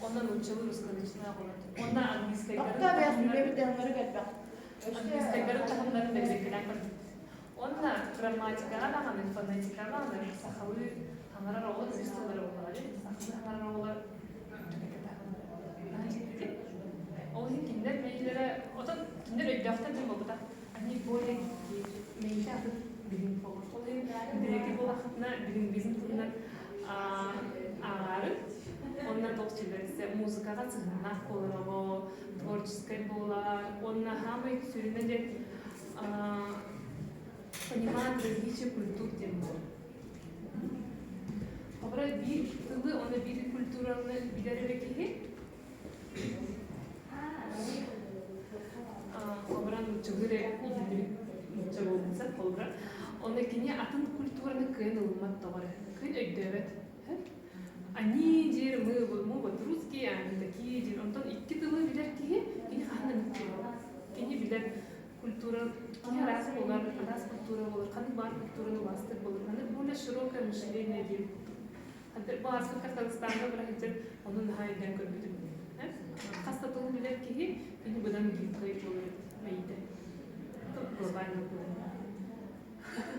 Онно нууччалыы русскоязычнай оҕолор. Онно английскайдарын Тохтоо бэйэс үлэбит даһыннары элбэх. Английскайдарын таһымнарын бэрэбиэркэлээн көрдүм. Уонна грамматикаҕа даҕаны, фонетикаҕа даҕаны сахалыы саҥарар оҕолор үс тыллары буоллаҕа дии. Сахалыы саҥарар оҕолор Ол иһин кинилэр мэйиилэрэ, отон кинилэр өйдөөхтөр диэн буолбатах. Они более гибкие, мэйиитэ атын билим буолар. Ол иһин биһиги буоллахпытына билингвизм туһунан ааҕаары, уонна туох чилэрсэ музыкаҕа сыһыаннаах буолар оҕо, творческай буолар, уонна саамай сүрүнэ диэн понимает различия культур диэн буолар. Холобура, биир тылы уонна биир культураны билэр эрэ киһи холобура нууччалыы эрэ иитиллибит нуучча буолбут сөп холобура онно кини атын культураны кыайан ылыммат тоҕо эрэ кыайан өйдөөбөт они диир мы мы вот русские они такие диир онтон икки тылы билэр киһи кини хаһан да нууччалыы кини билэр культура киһи араас буолар араас культура буолар ханнык баар культураны убаастыыр буолар маннык более широкое мышление диир Бу ааспыт Казахстаҥҥа бара сылдьан ону наһаа өйдөөн көрбүтүм. Хас да тылы билэр киһи кини быдан гибкай буолар эбит мэйиитэ. Глобально буолар.